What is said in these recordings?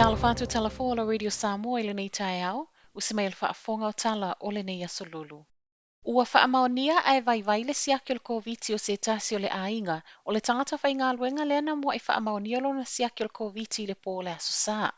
Talofa atu talafua o le Radio Samoa i lenei taeao, usi mai le faafofoga o tala o lenei aso Lulu. Ua faamaonia ae vaivai le siaki o le Koviti o se tasi o le aiga o le tagata faigaluega lea na mua'i faamaonia lona siaki o le Koviti i le pō o le Aso Sa.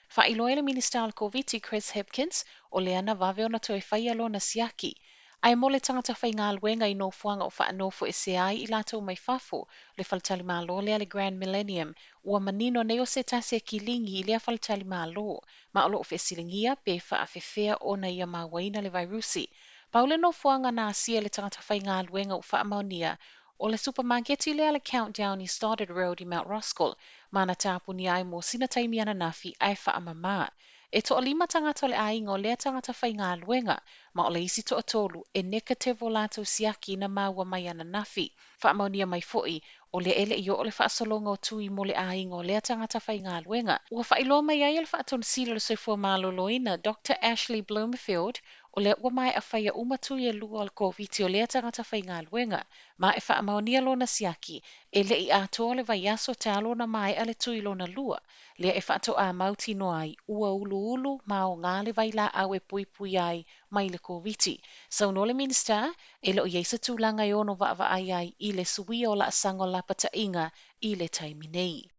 Faailoa e le Minisita o le Koviti Chris Hipkins, o lea na vave ona toe faia lona siaki. Ae mo le tagata faigaluega i nofoaga o faanofoesea ai i latou mai fafo, le faletalimalo lea le Grand Millennium, ua manino nei o se tasi e kiligi i lea faletalimalo, ma o lo o fesiligia pe faafefea ona ia mauaina le vairusi. Pau le nofoaga na asia e le tagata faigaluega ua faamaonia, o le supamaketi lea le Countdown i Stoddard Road i Mount Roskill, ma na tapunia ai mo sina taimi ananafi ae faamamā. E toalima tagata o le aiga o lea tagata faigaluega, ma o le isi toatolu e neketivo o latou siaki na maua mai ananafi. Faamaonia mai foi, o lea e le i oo le faasologa o tui mo le aiga o lea tagata faigaluega. Ua faailoa mai ai e le Faatonusili o le Soifua Maloloina, Doctor Ashley Bloomfield, o lea ua maea faia uma tui e lua o le Koviti o lea tagata faigaluega, ma e faamaonia lona siaki, e le i atoa le vaiaso talu ona maea le tui lona lua, lea e faatoā mautinoa ai ua uluulu ma aoga le vailaau e puipui ai mai le Koviti. Saunoa le Minisita, e le o i ai se tulaga e ono vaavaai ai i le suia o laasaga o lapataiga i le taimi nei.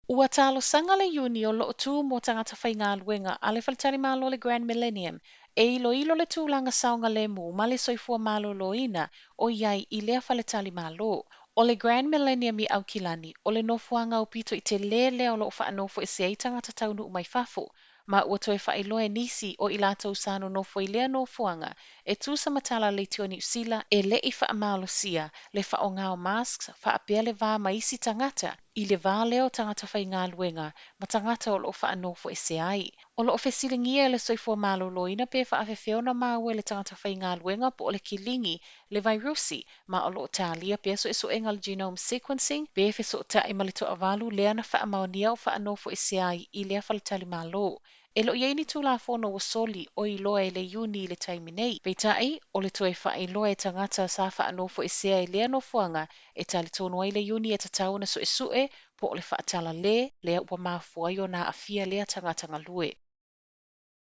Ua talosaga le iuni o lo o tu mo tagata faigaluega a le faletalimalo le Grand Millennium e iloilo le tulaga saogalemu ma le soifua maloloina o i ai i lea faletalimalo. O le Grand Millennium i Aukilani, o le nofoaga aupito i telē lea o lo o faanofoesea ai tagata taunuu mai fafo, ma ua toe faailoa e nisi o i latou sa nonofo i lea nofoaga e tusa ma tala a Leitio Niu Sila e le i faamalosia le faaaoga o masks faapea le va ma isi tagata i le va lea o tagata faigaluega ma tagata o lo o faanofoesea ai. O lo o fesiligia e le Soifua Maloloina pe faafefea ona maua e le tagata faigaluega po o le kiligi le vairusi, ma o lo o talia pea suesuega o le genome sequencing pe fesootai ma le toavalu lea na faamaonia o faanofoesea ai i lea faletalimalo. E le o i ai ni tulafono ua soli o iloa e le iuni i le taimi nei. Peitai, o le toe faailoa e tagata sa faanofoesea i lea nofoaga e talitonu ai le iuni e tatau ona suesue po o le faatalalē lea ua mafua ai ona aafia lea tagata galue.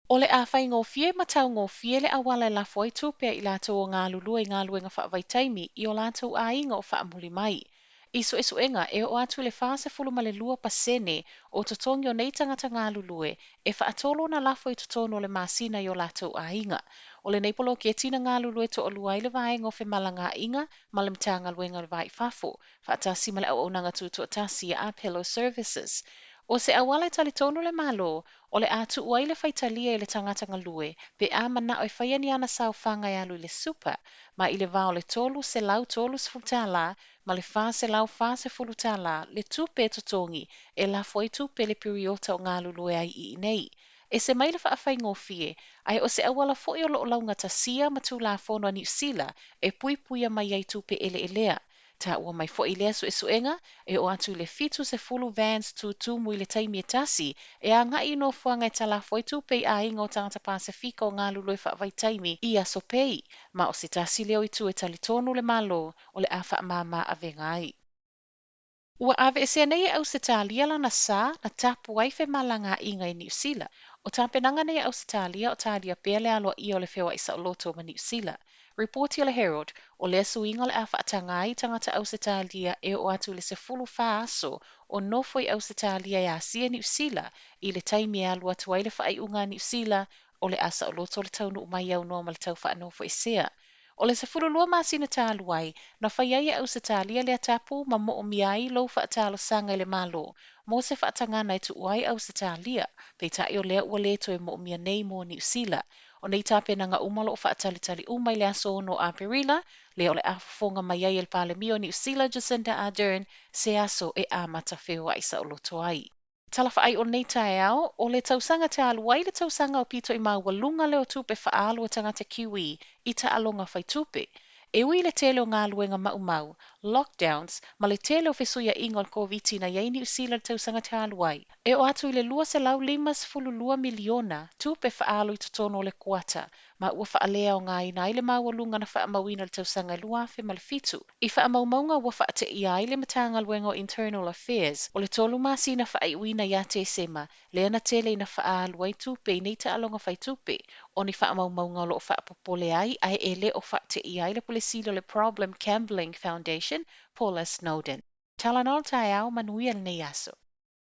O le a faigofie ma taugofie le auala e lafo ai tupe a i latou o galulue i galuega faavaitaimi i o latou aiga o faamuli mai. I suesuega, e oo atu i le 42% o totogi o nei tagata galulue e faatolu ona lafo i totonu o le masina i o latou aiga. O lenei poloketi na galulue toalua ai le Vaega o Femalagaaiga ma le Matagaluega o le Va i Fafo, faatasi ma le auaunaga tutoatasi a Apello Services. O se auala e talitonu le Malo, o le a tuu ai le faitalia i le tagata galue pe a manao e faia ni ana saofaga e alu i le super, ma i le va o le $330 ma le $440 le tupe e totogi e lafo ai tupe i le piriota o galulue ai i inei. Ese mai le faafaigofie, ae o se auala foi o lo o laugatasia ma Tulafono a Niu Sila e puipuia mai ai tupe eleelea. Taua mai foi i lea suesuega, e oo atu i le 70 vans tutumu i le taimi e tasi e agai i nofoaga e talafo ai tupe i aiga o tagata Pasefika o galulue faavaitaimi i aso pei, ma o se tasi lea o itu e talitonu le Malo o le a faamāmā avega ai. Ua aveesea nei e Ausetalia lana sa na tapu ai femalagaaiga i Niu Sila. O tapenaga nei a Ausetalia o talia pea le aloaia o le feoai saoloto ma Niu Sila. Ripoti a le Herald, o lea suiga o le a faataga ai tagata Ausetalia e oo atu i le 14 aso o nofo i Ausetalia e asia Niu Sila i le taimi e alu atu ai le faaiuga a Niu Sila o le a saoloto le taunuu mai aunoa ma le tau faanofoesea. O le 12 masina talu ai, na fai ai e Ausetalia lea tapu ma moomia ai lou faatalosaga i le Malo mo se faatagana e tuu ai Ausetalia, peitai o lea ua le toe moomia nei mo Niu Sila. O nei tapenaga uma o lo o faatalitali uma i le aso 6 o Aperila, lea o le a fofoga mai ai e le Palemia o Niu Sila Jacinda Ardern se aso e amata feoai saoloto ai. Tala faaiu o lenei taeao, o le tausaga talu ai le tausaga aupito i maualuga lea o tupe faaalu a tagata Kiwi i taaloga fai tupe. E ui i le tele o galuega maumau, lockdowns, ma le tele o fesuiaiga o le Koviti na i ai i Niu Sila i le tausaga talu ai, e oo atu i le $252 miliona tupe faaalu i totonu o le kuata, ma ua faaleaogaina ai le maualuga na faamauina i le tausaga 2007. I faamaumauga ua faateia ai le Matagaluega o Internal Affairs, o le 3 masina faaiuina ia Tesema, lea na tele ina faaalu ai tupe i nei taaloga faitupe. O ni faamaumauga o lo o faapopole ai ae e le o faateia ai le Pule Sili o le Problem Gambling Foundation, Paula Snowden. Talanoa le taeao, manuia lenei aso.